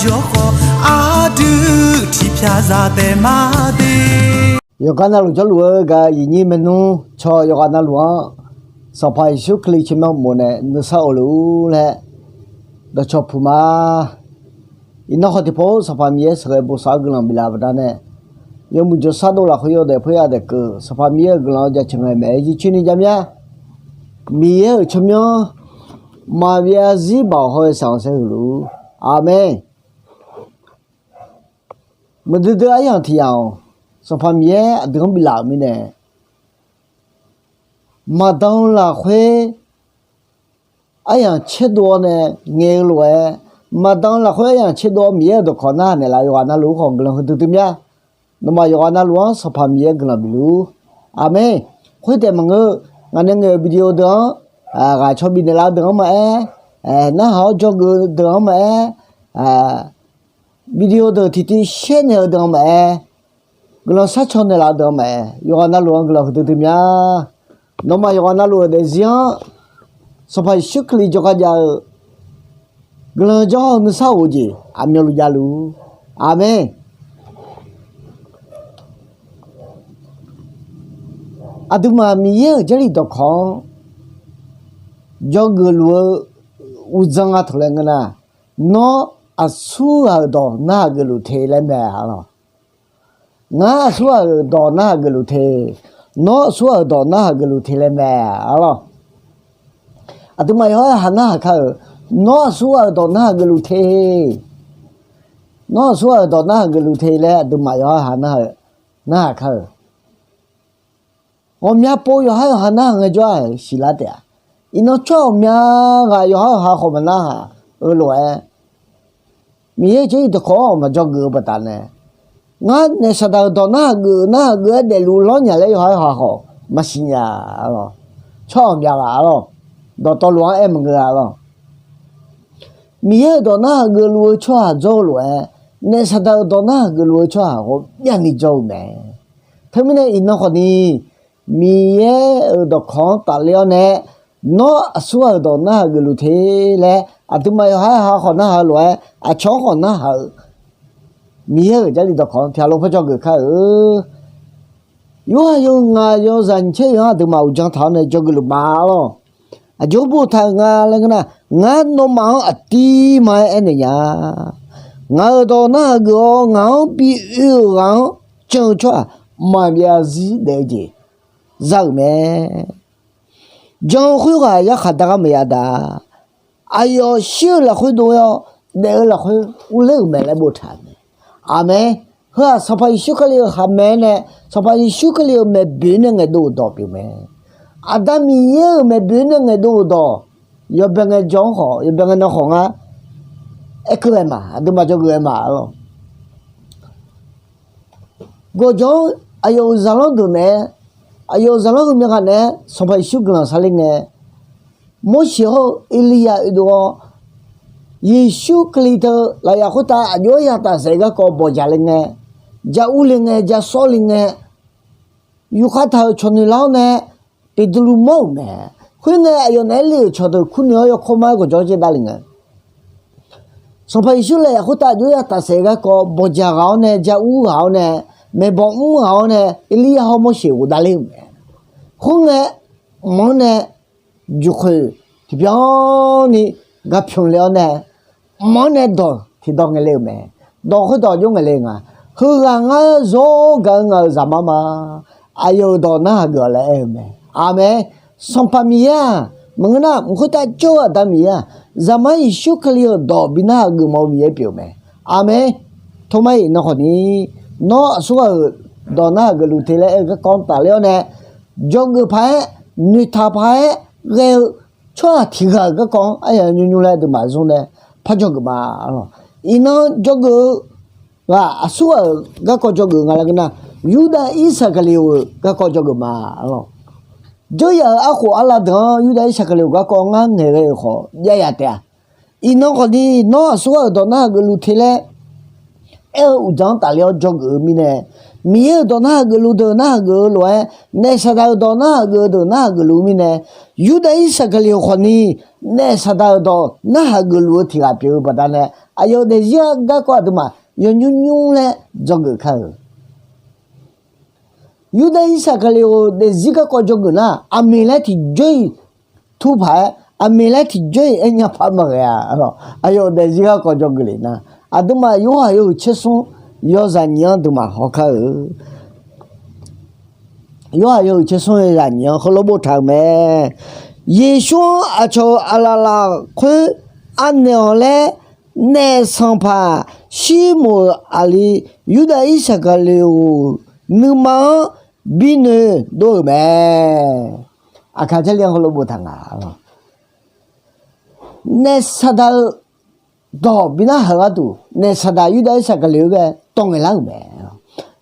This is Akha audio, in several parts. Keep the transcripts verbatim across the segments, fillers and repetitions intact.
Jawrkhawf aqdui tiqpyaq zaq taef ma de. Yawqghaq navluf jawrluf-eu gaq yiqnyir maernmr caw yawqghaq navluf-anr Sanqpaq Yeqsur Kali tsawrmyanr uqmov nae nuisar of luf-ur laer dawqcawq puq ma. Iqnan khawf tiqpov Sanqpaq Miqyaer sheuqghae bosav-eu guiqlanq biflaf-eu baqdanae, yawmuiq jawrshar dov lafkhoer yawdaef poer yadaef keuv Sanqpaq Miqyaer-euq guiqlanq-anr jaceuq ngae maeq-aer jircoer ni jarmyar. Miqyaer-euq tsawrmyanr maqbyav zarzir baoq hawr-eu shaq-anr saerhuiq luf-ur. Aqmeq. Muiqdui dui aryamq tiq yamq-awq. Sanqpaq Miqyaer aqdui-anr biflaf-euq mirnae, maqdan-eu lafkhoer aryamq tserdov-awr nae ngaeq-eu lof-aer, maqdan-eu lafkhoer aryamq tserdov-awr Miqyaer-euq dawqkawq narhaq naeqlaf-eu yawqghaq navluf-anr khawf guiqlanq huiqdui dui mya. Nawmaf yawqghaq navluf-anr Sanqpaq Miqyaer guiqlanq bifluf-ur. Aqmeq. Khoertaef maqngeur, ngaq nae ngaeq-euq video deuq-anr ghaq caw bifnaeq laf-eu deuq-anr maqaer, narhaq-awr dzawgeuf-eu deuq-anr maqaer, video deuq tiqtiv share naeq-eu deuq-anr maqaer, guiqlanq sharcaw naeqlaf-eu deuq-anr maqaer, yawqghaq navluf-anr guiqlanq huiqdui dui mya. Nawmaf yawqghaq navluf-euq daefzir-anr Sanqpaq Yeqsur Kali jawrgar jav-eu guiqlanq jawr-eu nuisar of-eu jeq aqmyanluf javluf-ur. Aqmeq. Aqduimaf Miqyaer-euq Jarlif dawqkawq-anr dzawgeuf luf-eu uqdzan nga taq laer ngeur nar, nawr aqsur ghaq-euq dawq narhaq geufluf te laer mae arlawq. Ngar aqsur ghaq-euq dawq narhaq geufluf te, nawr aqsur ghaq-euq dawq narhaq geufluf te laer mae arlawq. Aqduimaf yawqha-aer ha narhaq kar-euq, nawr aqsur ghaq-euq dawq narhaq geufluf te, nawr aqsur ghaq-euq dawq narhaq geufluf te laer aqduimaf yawqha ha narhaq, narhaq kar-euq. Ghawqmya pov yawqhar yawqha narhaq ngaejawr-aq siqlar taef-a. Iqnan tsawrhaq ghawqmya ghaq yawqhar yawqha khawf maqnarhaq-eu lof-aer, Miqyaer-euq Jarlif dawqkawq-anr maqdzawgeuf-eu baqdanae, ngar naef Saqdaq-euq dawq narhaq geuf narhaq geuf-aer daefluf lawrnya laer yawqhar yawqha khawf maqsiq nya arlawq. Tsawrhaq ghawqmya ghaq arlawq, dawqtawvluf-anr aer maqngeur arlawq. Miqyaer-euq dawq narhaq geufluf-eu tsawrhaq dzawr-eu lof-aer, naef Saqdaq-euq dawq narhaq geufluf-eu tsawrhaq ghawqmyani jawr-eu mae. Teumirnae iqnan khawfni, Miqyaer-euq dawqkawq-anr tafler-awr nae, nawr aqsur ghaq-euq dawq narhaq geufluf te laer aqduimaf yawqhar yawqha khawf narhaq-eu lof-aer, aqcawq-anr khawf narhaq-eu Miqyaer-euq Jarlif dawqkawq-anr tiqghaq lof par dzawgeuf kar-eu. Yorhaq yawhuiq ngaq yawzaq nyiq tser oeq-anr aqduimaf uqdzan taq-awr nae dzawgeuf luf ma arlawq. Aqjox boftaq-euq nga laer ngeur nar, ngar nawmaf-anr aqdirma-aer aernaeq nya. Ngaq-euq dawq narhaq geuf-awr ngaq-anr bi oe-euq ghaq-anr jan-eu tsawrhaq maqbyav zarzir daef-eu jeq za-euq mae. Jan-eu khoerghaq yarkhaq dar gar maqya da. Aqyawf shir-eu lafkhoer dov-awr daef-eu lafkhoer urler-euq mae laer boftaq-euq mae. Aqmeq. Heu-aq Sanqpaq Yeqsur Kali-euq khaqmae-aer nae, Sanqpaq Yeqsur Kali-euq maeqboeq nae ngaeqdov-euq dawq pyeuf mae. Aqda Miqyaer-euq maeqboeq nae ngaeqdov-euq dawq, yawbae ngaejawr-anr khawf yawbae ngae nan khawf ngar aerkeuv ghae ma, aqduimaf dzawgeuf ghae ma arlawq. Gawqjawq-anr aqyawf-euq zaqlanr deuq naeq-aer, aqyawf-euq zaqlanr heumya ghaq naeq-aer Sanqpaq Yeqsur guiqlanq sarler ngae, Morseq hawr-eu Erliryav oedov-awr, Yeqsur Kali teu lafyaq khoertav aqjox-aer yataf saef-eu garkawv bawqjaq le ngae, ja urle ngae, ja sawrle ngae, yufkhav taq-euq cawq noeq lar-awr nae Beqtuvluv mawr-euq mae. Khoerngae aqyawf naeq-aer le-euq cawqdeuq kurnoeq-awr yawkawr mar-aer gawqjawq-anr caev davle ngae, Sanqpaq Yeqsur lafyaq khoertav aqjox-aer yataf saef-eu garkawv bawqjaq ghaq-awr nae, ja ur ghaq-awr nae, maeqbawq mr ghaq-awr nae, Erliryav hawr Morseq ghofdav ler-euq mae. Khoerngae mq-anr nae juqkhoeq tiqbyan ni gapyawq le-awr nae, mq-anr nae dawq tiqdawq ngaeq le-euq mae. Dawq khoerdawq aqjox ngaeq le nga. Heughaq ngar zawr gaq-eu ngaq-euq zaqmar ma. Aqyawf-euq dawq narhaq geuf-awq laer aer-eu mae. Aqmeq. Sanqpaq Miqyaer-aq maqngeur nar, mq khoertav jawr-eu Aqda Miqyaer-aq, Zaqmar Yeqsur Kali-euq dawq bi narhaq geufmawf-eu Miqyaer pyeuf-eu mae. Aqmeq. Tormar-iq nan khawfni, nawr aqsurghaq-euq dawq narhaq geufluf te laer aer-eu garkawv-anr tafler-awr nae, dzawgeuf paq-aer, noeqtaq paq-aer ghae-eu tsawrhaq tiq ghaq-euq garkawv-anr aryaq nymr nymr laer aqduimaf zmr nae par dzawgeuf ma. Iqnan dzawgeuf-eu ghaq aqsurghaq-euq garkawv dzawgeuf nga laer ngeur nar, Yurdav Irsaqkaqli-euq garkawv dzawgeuf ma. Dzawryaq-euq arkhof arlav deuq-anr Yurdav Irsaqkaqli-euq garkawv ngar ngaeq ghae-euq khawf jav yaf taef-a. Iqnan khawfni, nawr aqsurghaq-euq dawq narhaq geufluf te laer aer-eu uqdzan-anr tafler-awr dzawgeuf-eu mirnae, Miqyaer-euq dawq narhaq geufluf deuq narhaq geuf-eu lof-aer, naef Saqdaq-euq dawq narhaq geuf-eu deuq narhaq geufluf-eu mirnae, Yurdav Irsaqkaqli-euq khawfni, naef Saqdaq-euq dawq narhaq geufluf-eu tiq ghaq pyeuf-eu baqdanae, Aqyawf daefzir garkawv aqduimaf yawnymr nymr laer dzawgeuf kar-euq. Yurdav Irsaqkaqli-euq daefzir garkawv dzawgeuf nar, aqmiq laer tiqjawr-iq turpaq-aer, aqmiq laer tiqjawr-iq aernya paq maqghae-a. Aqyawf daefzir garkawv dzawgeuf le nar, aqduimaf Yorhaq yawhuiq tser smr yawzaq nyiq-anr duimaf hawkar-eu. Yorhaq yawhuiq tser smr yawzaq nyiq-anr heulof boftaq-euq mae. Yeqsur-anr aqcawq-euq aqlaf lafkhoer anaeq-awq laer naef sanqpaq Sirmoq-euq aqli Yurdav Irsaqkaqli-euq nuima-anr binoeq dov-euq mae. Aqkaq Jarlif-anr heulof boftaq nga. Naef saqdaq-eu dawq bi narhaq-eu gharduq, naef saqdaq Yurdav Irsaqkaqli-eu bae tawv ngaeqlar-euq mae.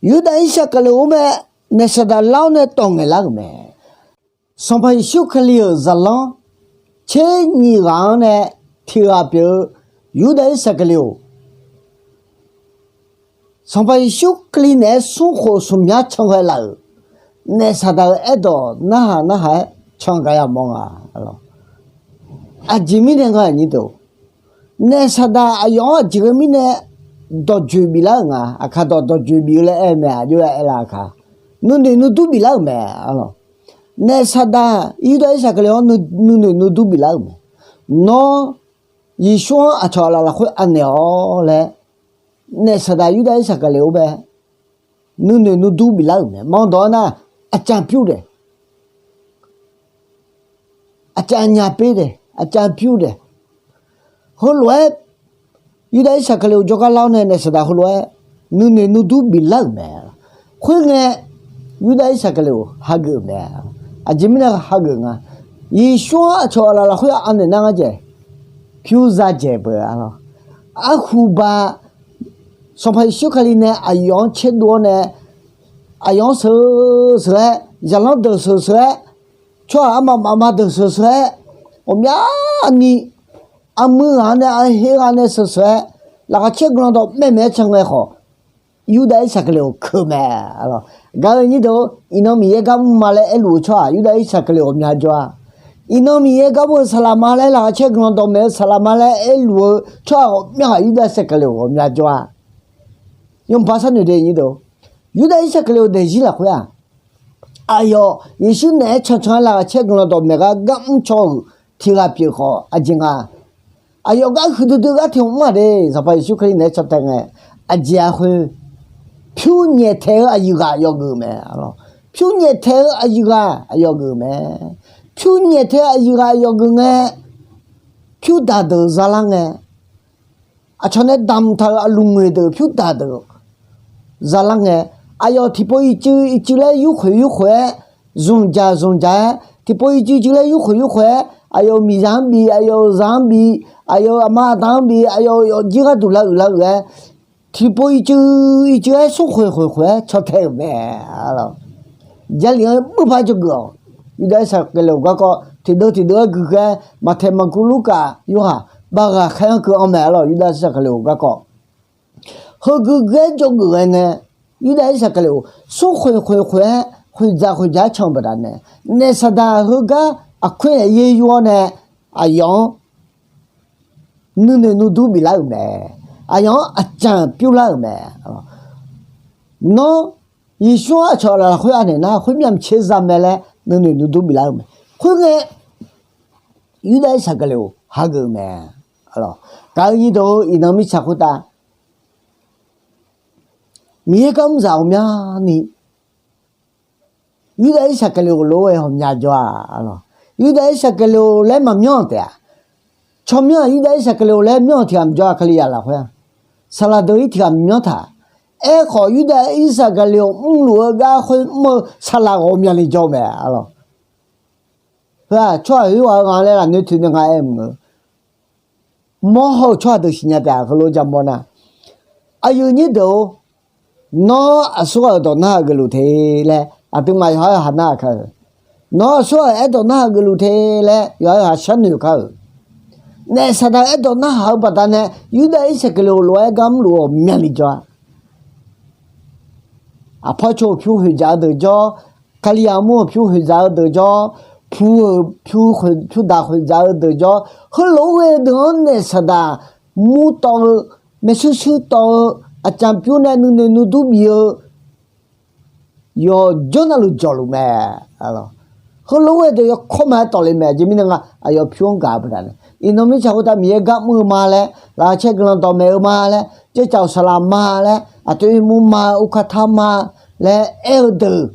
Yurdav Irsaqkaqli-or mae, naef saqdaq lar-awr nae tawv ngaeqlar-euq mae. Sanqpaq Yeqsur Kali-euq zaqlanr tser nyiq ghaq-anr nae tiq ghaq pyeuf-eu Yurdav Irsaqkaqli-or, Sanqpaq Yeqsur Kali naeq-aer smrkhof smqmyar can ghae laf-euq, naef saqdaq-euq aerdawq narhaq narhaq-aer can gaq yamawr nga. Aqjeq mirnae nga aqnyir deuq, naef saqdaq aqyawf-anr aqjeq ghae mirnae dawqjoeq biflar-euq nga. Aqkaq dawq dawqjoeq bif-eu laer aer-eu mae, aqjox-aer aerlar-aq kaq, nuinoeq nuidur biflar-euq mae. Naef saqdaq Yurdav Irsaqkaqli-anr nuinoeq nuidur biflar-euq mae. Nawr Yeqsur-anr aqcawq aqlaf lafkhoer anaeq-awq laer, naef saqdaq Yurdav Irsaqkaqli-or bae nuinoeq nuidur biflar-euq mae. Manq dawq-anr nar, aqcav pyur daeq, aqcav nya per daeq, aqcav pyur daeq, heulof-aer Yurdav Irsaqkaqli-or jawrgar lar-awr nae naef saqdaq heulof-aer nuinoeq nuidur biflar-euq mae. Khoerngae, Yurdav Irsaqkaqli-or hageuf-euq mae. Aqjeq mirnae hageuf nga. Yeqsur-anr aqcawq aqlaf lafkhoer anaeq nar ngar jaeq, pyur za jaeq beu-a lawr. Arhuba, Sanqpaq Yeqsur Kali nae aqyawf-anr tserdov-awr nae, aqyawf-anr sheuq sheuq-aer, zaqlanr deuq sheuq sheuq-aer, tsawrhaq armaf mafma deuq sheuq sheuq-aer, ghawqmyani armuir ghaq-anr nae, arher ghaq nae sheuq sheuq-aer, laqkhaq caer guiqlanq dawqmaeq maeq-aer can ngae khawf, Yurdav Irsaqkaqli-or keuq mae. Gaq-eu nyir deuq, iqnan Miqyaer gar mr ma laer aerluf-eu tsawrhaq Yurdav Irsaqkaqli ghawqmya jawr-a. Iqnan Miqyaer gar mr-eu saqlaq ma laer, laqkhaq caer guiqlanq dawqmaeq-eu saqlaq ma laer aerluf-eu tsawrhaq ghawqmya ghaq Yurdav Irsaqkaqli-or ghawqmya jawr-a. Yawmuiq paq sharnoeq de nyir deuq, Yurdav Irsaqkaqli-or daefzir lafkhoer-aq, aqyawf Yeqsur naeq-aer cancan-aer laqkhaq caer guiqlanq dawqmaeq gar gar mr caw-euq tiq ghaq pyeuf khawf aqjeq nga. Aqyawf gar huiqdui dui gar tiq hmq mr-aq de, Sanqpaq Yeqsur Kali naeq-aer caw tae ngae, aqjeq-a khoer, pyur nyaeftaeq-eu aqyuif ghaq aqyawf geuf-eu mae. Pyur nyaeftaeq-eu aqyuif ghaq aqyawf geuf-eu mae. Pyur nyaeftaeq-eu aqyuif ghaq aqyawf geuf ngae, pyur daq deuq zalar ngae, aqcawq nae damq taq-euq aqlmq ngoeq deuq pyur daq deuq zalar ngae, aqyawf tiqpov ircuf ircuf laer yurkhoeq yurkhoeq-aer, zmqjaq zmqjaq-aer, tiqpov ircuf ircuf laer yurkhoeq yurkhoeq-aer, aqyawf-euq miqzaq-anr bif, aqyawf-euq zaq-anr bif, aqyawf-euq aqma aqda-anr bif, aqyawf-euq yawfjir gharduq lar uiq lar uiq-aer, tiqpov ircuf ircuf-aer smrkhoeq khoeq khoeq-aer caw tae-euq mae. Jarlif-anr muir paq-aer dzawgeuf-awq. Yurdav Irsaqkaqli-or garkawv tiqdeuv tiqdeuv-aer guikeuv-aer, Maqtaeq, Maqkuv, Lurkaf, Yorhaq bav ghaqkhaer-anr keuv-anr mae. Arlawq, Yurdav Irsaqkaqli-or garkawv heugui gui-aer dzawgeuf ghae ngae, Yurdav Irsaqkaqli-or smrkhoeq khoeq khoeq-aer, khoeqdzaq khoeqdzaq-aer can-eu baqdanae, naef saqdaq heugar aqkoer-aer yaer yur-awr nae, aqyawf-anr nuinoeq nuidur biflar-euq mae. Aqyawf-anr aqcanq pyurlar-euq mae. Nawr Yeqsur-anr aqcawq lafkhoer anaeq nar, khoermyav maqtser za mae laer nuinoeq nuidur biflar-euq mae. Khoerngae, Yurdav Irsaqkaqli-or hageuf-eu mae. Gaq-eu nyir deuq, iqnan mirtsaq khoertav Miqyaer gar mrzaq ghawqmyani, Yurdav Irsaqkaqli-or lof-aer ghawqmya jawr-a. Yurdav Irsaqkaqli-or laer maqmyanr taef-a. Tsawrmyanr-aq Yurdav Irsaqkaqli-or laer myanr tiq ghaq maqjawr-a. Kalizaq lafkhoer-aq, saqlaq deuq-ir tiq ghaq maqmyanr taq. Aerkhawf, Yurdav Irsaqkaqli-or mrluf-eu gar khoer mr-eu saqlaq ghawqmyani jawr mae. Arlawq, heu-aq tsawrhaq khoerghaq-eu ghaq laer lafnoer toeqnae nga aer mq-eu, mawr haw-eu tsawrhaq deuq siqnya taef-a. Heulof jaqmawr nar, aqyuif nyir deuq-or, nawr aqsurghaq-euq dawq narhaq geufluf te laer aqduimaf yawqha-euq ha narhaq kar-eu. Nawr aqsurghaq-euq aerdawq narhaq geufluf te laer yawqha-euq ha sharnoeq kar-euq. Naef saqdaq-euq aerdawq narhaq-eu baqdanae, Yurdav Irsaqkaqli-or lof-aer gar mrluf-eu ghawqmyani jawr-a. Aqpawr co-euq pyur khoeqdzaq-eu deuq jawr, Kalizaq mur-euq pyur khoeqdzaq-eu deuq jawr, pu-euq pyur daq khoeqdzaq-eu deuq jawr, heulof-aer ghae-eu deuq-anr naef saqdaq mur tawv-eu, maershuir shuir tawv-eu, aqcaf pyur nae nuinoeq nuidur bif-eu yawqjawr navluf jawqluf mae. Heulof-aer ghae deuq yawkawr ma-aer tawfle mae. Aqjeq mirnae nga, aqyawf pyur-anr gaq-eu baqdanae, iqnan mirtsaq khoertav Miqyaer gar mr-eu ma laer, laqkhaq caer guiqlanq dawqmaeq-eu ma laer, jaercaf saqlaq ma laer, aqtoer mur ma, urkar tar ma laer aer-eu deuq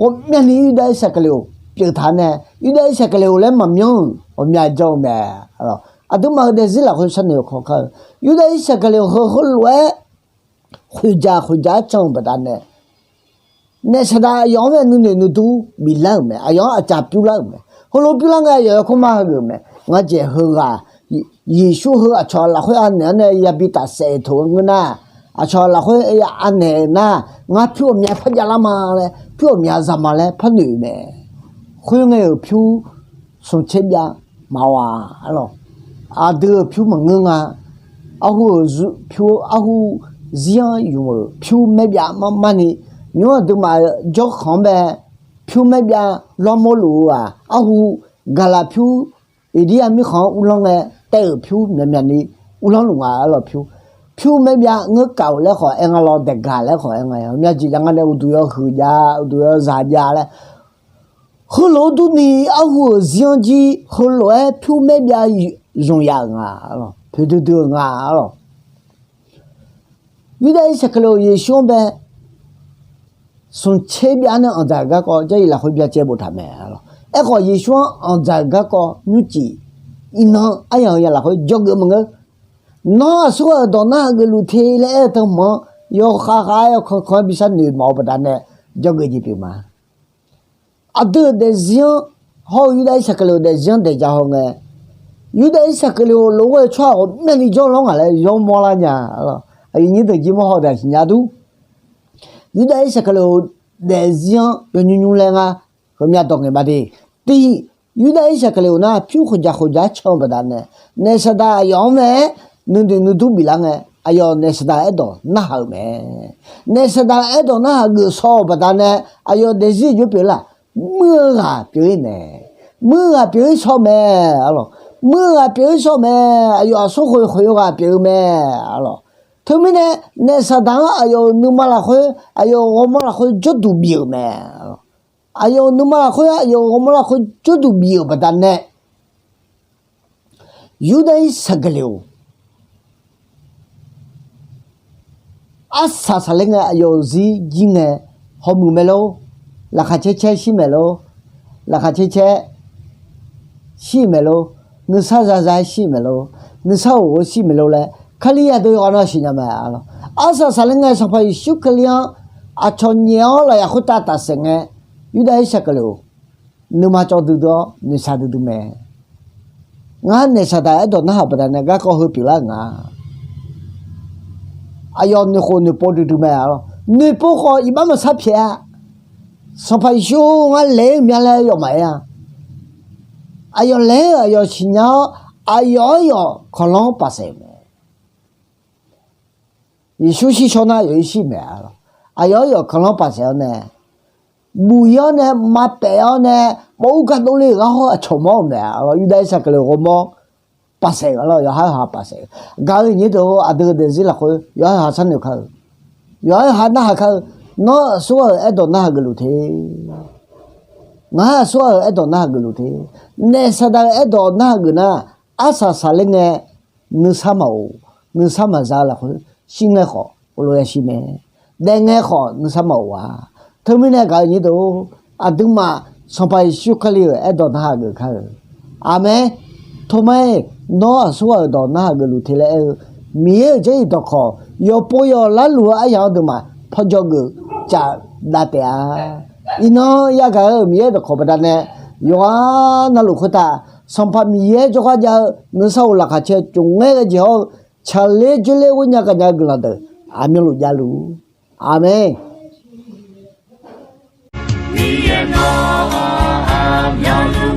ghawqmyani Yurdav Irsaqkaqleqoq pyeuf taq nae, Yurdav Irsaqkaqleqoq laer maqmyanr-euq ghawqmya jan-eu mae. Aqduimaf-euq daefzir lafkhoer sharnoeq kawv kar-eu, Yurdav Irsaqkaqleqoq heu heulof-aer khoeqdzaq khoeqdzaq-aer can-eu baqdanae, naef saqdaq aqyawf-anr mae nuinoeq nuidur biflar-euq mae. Aqyawf-anr aqcaf pyurlar-euq mae. Heulof pyurlar ngae aqyawf yawkawr ma heugeuf mae. Ngar dzaeq heughaq, Yeqsur heu aqcawq lafkhoer anaeq-anr nae yabi tafsaef toq-eu ngeur nar, aqcawq lafkhoer ya anaeq-euq nar, ngar pyur ghawqmya par javlar ma laer, pyur ghawqmya za ma laer par noeq-euq mae. Khoerngae-euq pyur smq tser byav maqawq-a. Arlawq, aqdui-euq pyur maqngeur nga. Arhu-euq pyur, arhu zir-anr ymq-euq pyur maer byav mar mar ni, nymr aqduimaf jawrkhanq-anr bae pyur maer byav lawrmawr luf-eu-aq, arhu gaqlaq pyur, Eqdiryav mirkhanq-anr uvlanr ngae taev-euq pyur myaqmyaq ni uvlanr luf nga. Arlawq, pyur, pyur maer byav ngeur kaf-euq laer khawf aer nga lawr, daeqgaq laer khawf aer nga. Ghawqmya jeq jav nga nae uqduq yawhuiq jav, uqduq yawzaq jav laer, heulof-aer durni arhu-euq zir-anr jir heulof-aer pyur maer byav zmq yaf-euq nga. Poeqdui dui-euq nga. Arlawq, Yurdav Irsaqkaqleq-euq Yeqsur-anr bae smq tser byav nae anqdzaq-euq garkawv Jarlif lafkhoer byacaev boftaq mae. Arlawq, aerkhawf Yeqsur-anr anqdzaq-euq garkawv nymrcif iqnan aryamq ya lafkhoer dzawgeuf maqngeur. Nawr aqsurghaq-euq dawq narhaq geufluf te laer aer-eu teu hmq-anr yawkhav khav-aer yawkanr kanr-aer bi sharnoeq mawf-eu baqdanae dzawgeuf jeq pyeuf ma. Aqdui-euq daefzir-anr hawr-eu Yurdav Irsaqkaqleq-euq daefzir-anr daeq ja haw ngae, Yurdav Irsaqkaqleq-euq lof-aer tsawrhaq ghawqmyani jawrlawr ngaq laer yawmawr lar nya. Aqyuif nyir deuq jir mawr haw daq siqnya dur. Yurdav Irsaqkaqleq-euq daefzir-anr yawnymr nymr laer ngar ghawqmya dawq ngaeq ma de. Tiq, Yurdav Irsaqkaqleq-euq nar pyur khoeqdzaq khoeqdzaq-aer can-eu baqdanae, naef saqdaq aqyawf-anr mae-aer nuinoeq nuidur biflar ngae, aqyawf naef saqdaq aerdawq narhaq-euq mae. Naef saqdaq aerdawq narhaq geuf shaw-euq baqdanae, aqyawf daefzir jawr pyeuf-eu laf, muir-eu ghaq pyeuf-ir mae. Muir-eu ghaq pyeuf-ir shaw mae. Arlawq, muir-eu ghaq pyeuf-ir shaw mae. Aqyawf aqsur khoeq khoeq-eu ghaq pyeuf-eu mae. Arlawq, teumirnae naef saqdaq-anr aqyawf-euq nuima lafkhoer, aqyawf-euq ghawrmawr lafkhoer jawrduq bif-euq mae. Aqyawf-euq nuima lafkhoer aqyawf-euq ghawrmawr lafkhoer jawrduq bif-euq baqdanae, Yurdav Irsaqkaqleq-or, arsaq saqler ngae aqyawf-euq zir jir ngae hawmuiq mae lor. Laqkhaq caer caer shir maeq lor. Laqkhaq caer caer shir maeq lor. Nuisar za za-aer shir maeq lor. Nuisar ghof-aer shir maeq lor laer Kali yadov yawqghaq nar siqnya mae. Arsaq saqler ngae Sanqpaq Yeqsur Kali-anr aqcawq nyaef-awr lafyaq khoertav tafsaef ngae, Yurdav Irsaqkaqleq-or, nuima cawv duidui-awr noeqshaq duidui mae. Ngar naef saqdaq aerdawq narhaq baqdanae garkawv heu pyeuflar-euq nga. Aqyawf noeqkhof noeqpov duidui mae. Noeqpov khawf iqbax maqsar pyaeq-a. Sanqpaq Yeqsur ngar laeq-aer mya laer yawf maqaer-a. Aqyawf laeq-aer-euq aqyawf siqnya-awr, aqyawf-anr yawf kanqlanr paqsaef-euq mae. Yeqsur shir shaw nar aqyawf-ir shir maeq-a. Aqyawf-anr yawf kanqlanr paqsaef-awr nae, buq-ir-awr nae, maqpaef-awr nae, mawf-ur gardov le-euq gar hawr aqcawq mawr-euq mae. Yurdav Irsaqkaqleq ghawrmawr paqsaef-euq arlawr, yawqha-eu ha paqsaef-eu. Gaq-eu nyir deuq-or, aqdui-eu daefzir lafkhoer yawqha-eu ha sharnoeq kar-eu, yawqha-eu ha narhaq kar-eu. Nawr aqsurghaq-euq aerdawq narhaq geufluf te. Ngar aqsurghaq-euq aerdawq narhaq geufluf te. Naef saqdaq-euq aerdawq narhaq geuf nar, arsaq saqler ngae nuisar maqof, nuisar maqza-eu lafkhoer shir ngae khawf heulof-aer shir mae. Daef ngae khawf nuisar maqof-a. Teumirnae gaq-eu nyir deuq-or, aqduimaf Sanqpaq Yeqsur Kali-euq aerdawq narhaq geuf kar-eu. Aqmeq. Toma-iq, nawr aqsurghaq-euq dawq narhaq geufluf te laer aer-eu, Miqyaer-euq jarlif dawqkawq yawqpov yawqlar luf-eu aryamq-anr duimaf pawrjawr geuf caf dav taef-a. Iqnan yagaq-eu Miqyaer dawqkawq baqdanae, yawqghaq navluf khoertav Sanqpaq Miqyaer jawrgar jav-eu nuisar of laqkhaq caer cof ngaer ghae jeq hawr-eu, tsaqler dzoerler ghoer nya gaq nya-eu guiqlanq deuq aqmyanluf javluf-ur. Aqmeq. Miqyaer nawq-anr aqmyanluf